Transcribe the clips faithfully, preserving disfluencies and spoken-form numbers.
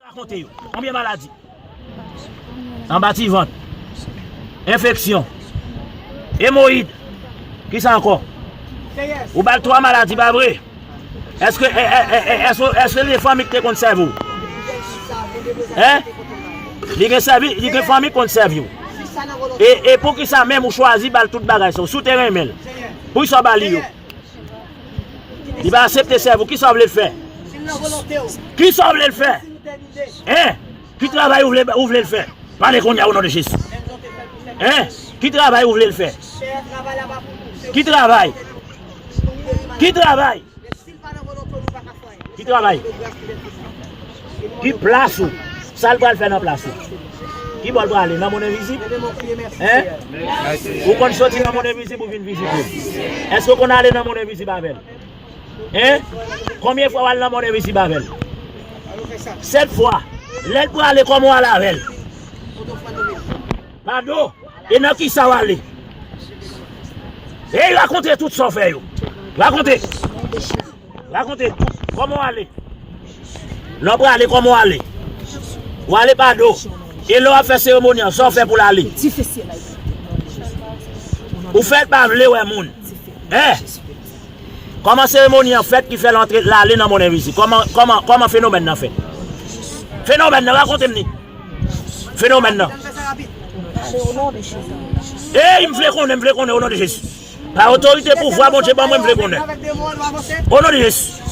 Rakonte yo. Konbyen maladi? Anba ti vant. Enfeksyon. Emoyid. Kisa ankò? Ou ba l twa maladi, pa vre? Èske, è, è, è, è, èske, èske li gen fanmi ki te konn sèvi w? Hein? Li gen sèvi, li gen fanmi ki konn sèvi w. E, e poukisa menm ou chwazi ba l tout bagay sa yo? Si w te renmen l, poukisa w ba li yo? Li pa aksepte sèvi w, kisa w vle l fè? Kisa w vle l fè? Hein? Ki travay ou vle, ou vle l fè? Pale kounye a, o non de Jezi. Hein? Ki travay ou vle l fè? Ki travay? Ki travay? Ki travay? Ki plas ou? Sa l pral fè nan plas ou? Ki bò l prale? Nan monn envizib? Hein? Ou konn soti nan monn envizib ou vin vizite l? Èske ou konn ale nan monn envizib avè l? Hein? Konbyen fwa w al nan monn envizib avè l? Sèt fwa. Lè l prale, kòman w al avè l? Pa do. E nan kisa w ale? Ey, rakonte tout sa w fè yo. Rakonte. Rakonte tout. Kòman w ale? Lè w prale, kòman w ale? W ale pa do. E lè w ap fè seremoni an, sa w fè pou l ale? Ou fè l pa vle wè moun. Hein? Kòman seremoni an fèt ki fè l antre, l ale nan monn envizib? Kòman, kòman, kòman fenomèn nan fèt? Fenomèn nan, rakonte m li. Fenomèn nan. Ey, m vle konnen, m vle konnen, o non de Jezi. Pa otorite, pouvwa Bondye ban mwen, m vle konnen. O non de Jezi.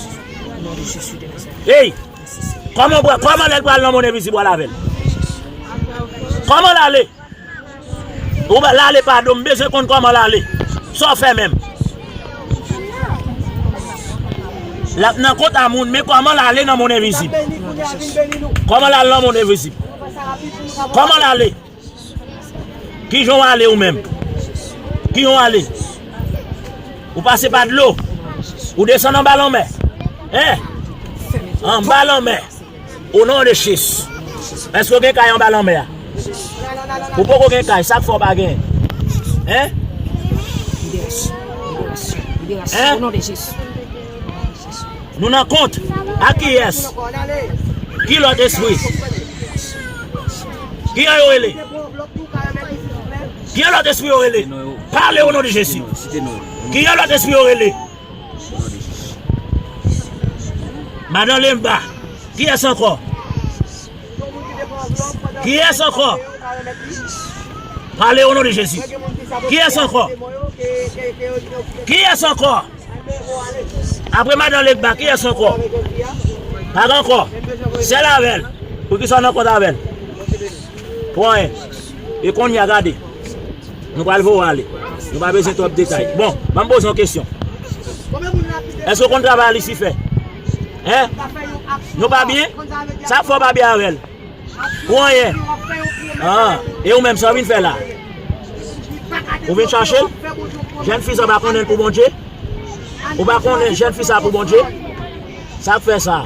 Ey, kòman, kòman lè l pral nan monn envizib w al avè l? Kòman l ale? Ou ba l ale pa do, m bezwen konn kòman l ale. Sa w fè menm? L ap nan kont a moun, men kòman l ale nan monn envizib? Kòman l al nan monn envizib? Kòman l ale? Kijan w ale ou menm? Kijan w ale? Ou pase pa dlo? Ou desann anba lanmè? Hein? Anba lanmè. O non de Jezi. Èske w gen kay anba lanmè a? Ou poko gen kay, sa k fè w pa gen? Hein? Liberasyon. Liberasyon. Liberasyon. Hein? O non de Jezi. Nou nan kont. A kiyès? Ki lòt espri? Kijan yo rele? Kijan lòt espri yo rele? Pale o non de Jezi. Kijan lòt espri yo rele? Madan Lemba. Kiyès ankò? Kiyès ankò? Pale o non de Jezi. Kiyès ankò? Kiyès ankò? Apre madan Legba, kiyès ankò? Pa gen ankò. Sèl avè l. Poukisa w nan kont avè l? Pou anyen. E kounye a gade. Nou pral voye w ale. Nou pa bezwen twòp detay. Bon, ban m poze yon kesyon. Èske w konn travay a Lisifè? Hein? Nou pa byen? Sa k fè w pa byen avè l? Pou anyen. Ah, e ou menm, sa w vin fè la? Ou vin chache l? Jèn fi sa pa konnen l pou Bondye? Ou pa konnen jèn fi sa pou Bondye? Sa k fè sa?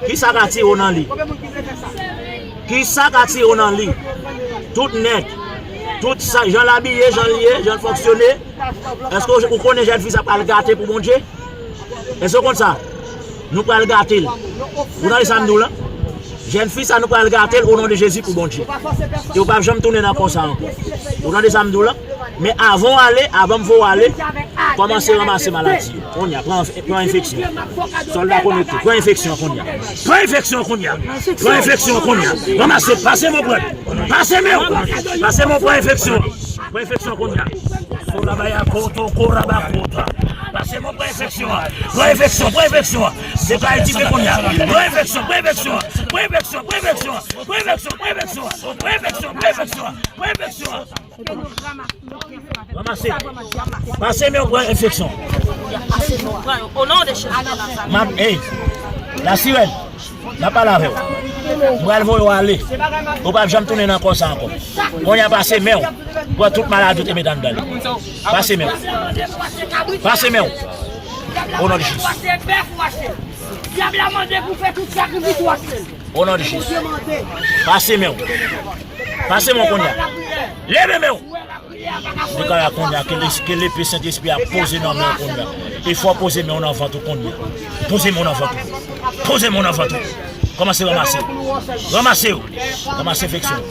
Kisa k atire w nan li? Kisa k atire w nan li? Tout nèt, tout sa, jan l abiye, jan l ye, jan l fonksyone. Èske ou, ou konnen jèn fi sa pral gate pou Bondye? Èske w konn sa? Nou pral gate l. Ou tande sa m di w la? Jèn fi sa, nou pral gate l o non de Jezi pou Bondye. E ou p ap janm tounen nan kò sa ankò. Ou tande sa m di w la? Men avan w ale, avan m voye w ale, kòmanse ranmase maladi yo. Kounye a, pran, pran enfeksyon. Sòlda konekte, pran enfeksyon kounye a. Pran enfeksyon kounye a. Pran enfeksyon kounye a. Ranmase, pase men w pran. Pase men w. Pase men w pran enfeksyon. Pran enfeksyon kounye a. Sorabaya koto, koraba kota. Pase men w pran enfeksyon. Pran enfeksyon, pran enfeksyon. Se pa edike kounye a. Pran enfeksyon, pran enfeksyon. Pran enfeksyon, pran enfeksyon. Pran enfeksyon, pran enfeksyon. Pran enfeksyon, pran enfeksyon. Pran enfeksyon. Ranmase. Pase men w pran enfeksyon. O non de Jezi de Nazarèt. M ap, ey, lasirèn, m ap pale avè w. M pral voye w ale. Ou p ap janm tounen nan kò sa ankò. Kounye a pase men w. Pran tout maladi w te met anndan li. Pase men w. Pase men w. O non de Jezi. Dyab la mande pou fè tout sakrifis ou achte l. O non de Jezi. Pase men w. Pase men w kounye a. Leve men w. Deklare kounye a ke le, ke lepe Sentespri a poze nan men w kounye a. E fò w poze men w nan vant ou kounye a. Poze men w nan vant ou. Poze men w nan vant ou. Kòmanse ranmase yo. Ranmase yo. Ranmase enfeksyon.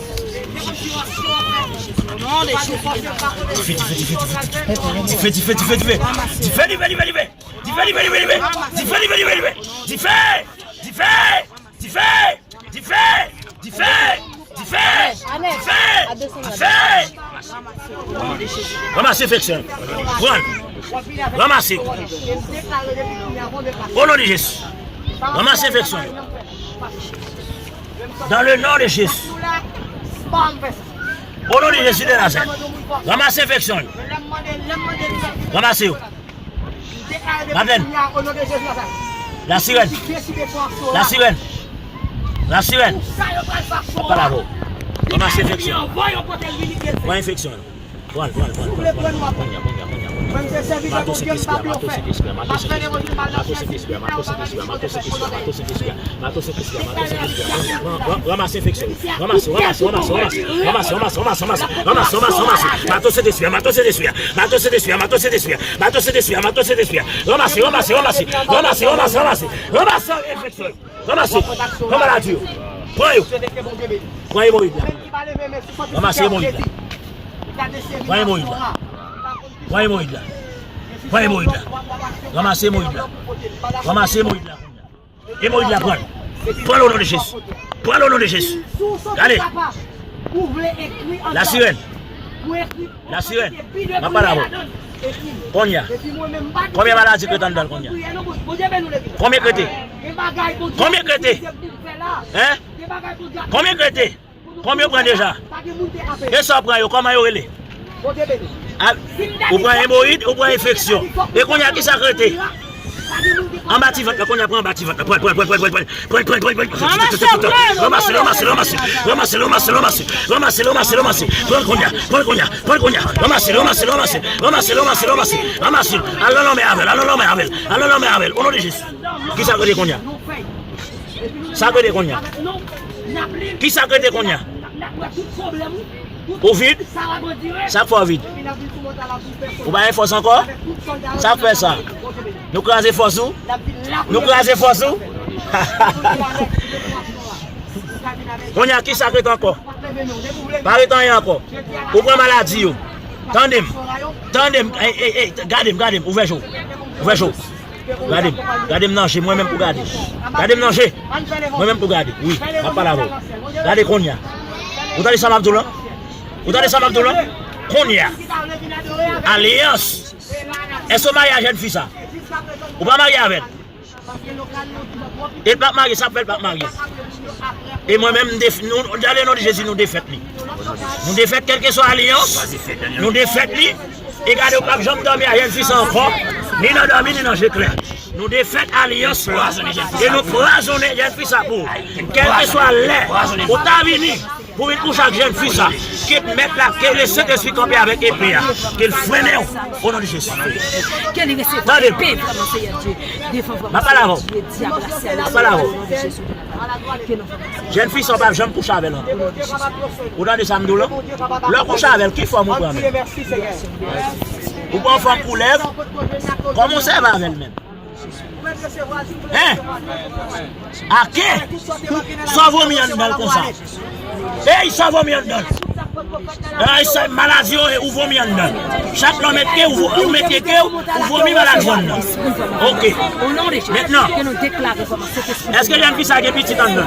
Dife, dife, dife, dife, dife. Dife, dife, dife, dife. Dife, dife, dife, dife. Dife, dife, dife, dife. Dife, dife, dife, dife. Dife, dife, dife, dife. Dife, dife, dife, dife. Ranmase enfeksyon. Pran. Ranmase. O non de Jezi. Ranmase enfeksyon. Dans le nom de Jésus. O non de Jezi de Nazareth. Ranmase enfeksyon yo. Ranmase yo. Maten. La sirèn. La sirèn. La sirèn. Papa la vo. Ranmase enfeksyon. Pran enfeksyon. Pran, pran, pran, pran, pran. Konya, konya, konya, konya. Mato Sentespri, mato Sentespri, mato Sentespri, mato Sentespri, mato Sentespri, mato Sentespri, mato Sentespri, mato Sentespri, mato Sentespri. Pran, pran, pran, ranmase enfeksyon. Ranmase, ranmase, ranmase, ranmase. Ranmase, ranmase, ranmase, ranmase. Ranmase, ranmase, ranmase. Mato Sentespri, mato Sentespri, mato Sentespri, mato Sentespri, mato Sentespri, mato Sentespri. Ranmase, ranmase, ranmase. Ranmase, ranmase, ranmase. Ranmase enfeksyon. Ranmase. Pran maladi yo. Pran yo. Pran emoyid la. Ranmase emoyid la. Pran emoyid la. Pran emoyid la. Pran emoyid la. Ranmase emoyid la. Ranmase emoyid la. Emoyid la, pran. Pran l o non de Jezi. Pran l o non de Jezi. Gade. La sirèn. La sirèn. M ap pale avè w. Konya. Konbyen maladi k rete anndan l konya? Konbyen k rete? Konbyen k rete? Hein? Konbyen k rete? Konbyen w pran deja? E sa w pran yo, kòman yo rele? A, ou pran emoyid, ou pran enfeksyon. E konya kisa k rete? Anba ti vant la, konya pran anba ti vant la. Pran, pran, pran, pran. Pran, pran, pran, pran. Ranmase, ranmase, ranmase, ranmase. Ranmase, ranmase, ranmase. Ranmase, ranmase, ranmase. Pran konya, pran konya, pran konya. Ranmase, ranmase, ranmase. Ranmase, ranmase, ranmase. Ranmase. Al nan lanmè avè l, al nan lanmè avè l. Al nan lanmè avè l. O non de Jezi. Kisa k rete konya? Sa k rete konya? Kisa k rete konya? Ou vid? Sa k fè w vid? Ou pa gen fòs ankò? Sa k fè sa? Nou kraze fòs ou? Nou kraze fòs ou? Konya kisa k rete ankò? Pa rete anyen ankò. Ou pran maladi yo. Tande m. Tande m. Ey, ey, ey, gade m, gade m. Ouvè je w. Ouvè je w. Gade m. Gade m nan je. Mwen menm pou gade. Gade m nan je. Mwen menm pou gade. Wi. M ap pale avè w. Gade konya. Ou tande sa m ap di w lan? Ou tande sa m ap di w lan? Konya. Alyans. Èske w marye a jèn fi sa? Ou pa marye avè l? E l p ap marye, sa k fè l p ap marye? E mwen menm, m def-, nou, dans le nom de Jésus, nou defèt li. Nou defèt kèlkeswa alyans, nou defèt li. E gade, ou p ap janm dòmi a jèn fi sa ankò, ni nan dòmi, ni nan je klè. Nou defèt alyans la, e nou pwazonnen jèn fi sa pou ou. Kèlkeswa lè ou ta vini, pou vin kouche ak jèn fi sa, ke mèt la, ke le Sentespri kanpe avèk epe a, ke l frennen w, o non de Jezi. Ke li resevwa epe vrèman, Seyè Dye, devan vrèman, Seyè Dye, dyab la, syèl la, o non de Jezi de Nazarèt. Ke non vrèman, Seyè Dye. Jèn fi sa w p ap janm kouche avè l ankò. Ou tande sa m di w lan? Lè w kouche avè l, ki fòm ou pran menm? Ou pran fòm koulèv? Kòman w sèvi avè l menm? Hein? Ake? Sa w vomi anndan l konsa? Ey, sa w vomi anndan l? Ay, sa maladi yo, ou vomi anndan l. Chak lè w mete, ou, ou mete ke, ou vomi maladi anndan l. Ok. Mentnan, èske jèn fi sa gen pitit anndan l?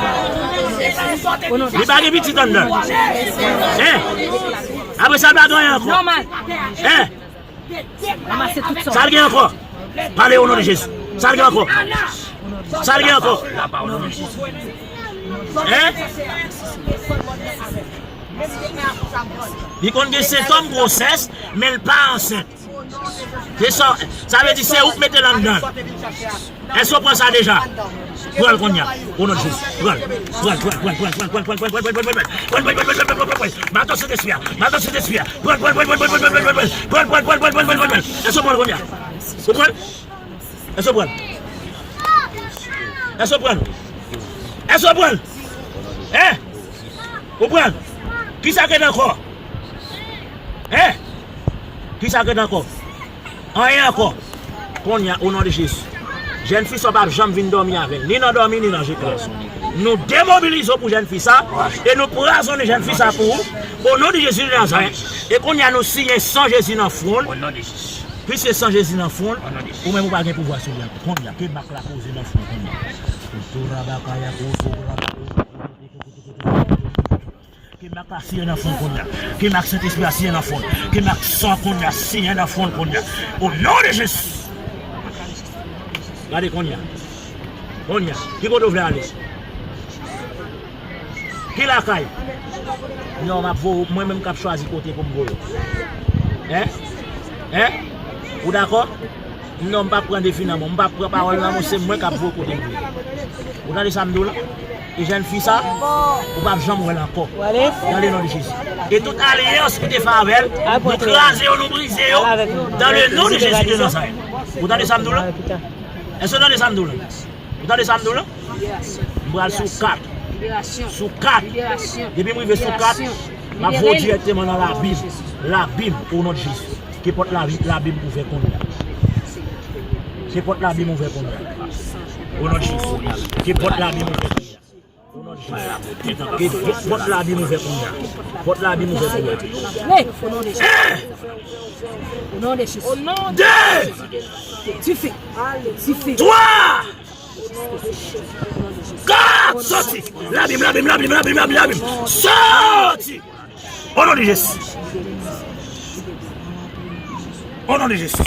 Li pa gen pitit anndan l. Hein? Apre sa, l pa gen anyen ankò. Hein? Sa l gen ankò? Pale o non de Jezi. Sa l gen ankò? Sa l gen ankò? Hein? Li konn gen sentòm gwosès, men l pa ansent. Se sa, sa vle di se ou k mete l anndan l. Èske w pran sa deja? Pran l kounye a. O non de Jezi. Pran l. Pran l, pran l, pran l. Mato Sentespri a. Mato Sentespri a. Pran l, pran l, pran l. Èske w pran l kounye a? Ou pran l? Èske w pran l? Èske w pran l? Èske w pran l? Hein? Ou pran l? Kisa k rete ankò? Hein? Kisa k rete ankò? Anyen ankò. Kounye a, o non de Jezi. Jèn fi sa w p ap janm vin dòmi avè l. Ni nan dòmi, ni nan je klè. Nou demobilize w pou jèn fi sa, e nou pwazonnen jèn fi sa pou ou, o non de Jezi de Nazarèt. E kounye a nou siyen san Jezi nan fwon l. Piske san Jezi nan fwon l, ou menm ou pa gen pouvwa sou li ankò. Kounye a, ke mak la poze nan fwon kounye a. Ke mak la siyen nan fwon kounye a. Ke mak Sentespri a siyen nan fwon l. Ke mak san kounye a siyen nan fwon l kounye a. O non de Jezi. Gade kounye a. Kounye a. Ki kote w vle ale? Ki lakay? Non, m ap voye w, mwen menm k ap chwazi kote pou m voye w. Hein? Hein? Ou dakò? Non, m p ap pran defi nan men w. M p ap pran pawòl nan men w, se mwen k ap voye w kote m vle. Ou tande sa m di w la? E jèn fi sa, ou p ap janm wè l ankò. Dans le nom de Jésus. E tout alyans ki te fè avè l, nou kraze yo, nou brize yo. Dans le nom de Jésus de Nazareth. Ou tande sa m di w la? Èske w tande sa m di w la? Ou tande sa m di w la? M pral sou kat. Sou kat. Depi m rive sou kat, m ap voye w dirèkteman nan labim. Labim, o non de Jezi. Ke pòt labi-, labim ouvè kounye a. Ke pòt labim ouvè kounye a. O non de Jezi. Ke pòt labim ouvè kounye a. O non de Jezi. Ke pòt labim ouvè kounye a. Pòt labim ouvè kounye a. Wi, o non de Jezi. O non de Jezi. De! Dife! Dife! Twa! Kat! Sòti! Labim, labim, labim, labim, labim, labim! Sòti! O non de Jezi! O non de Jezi!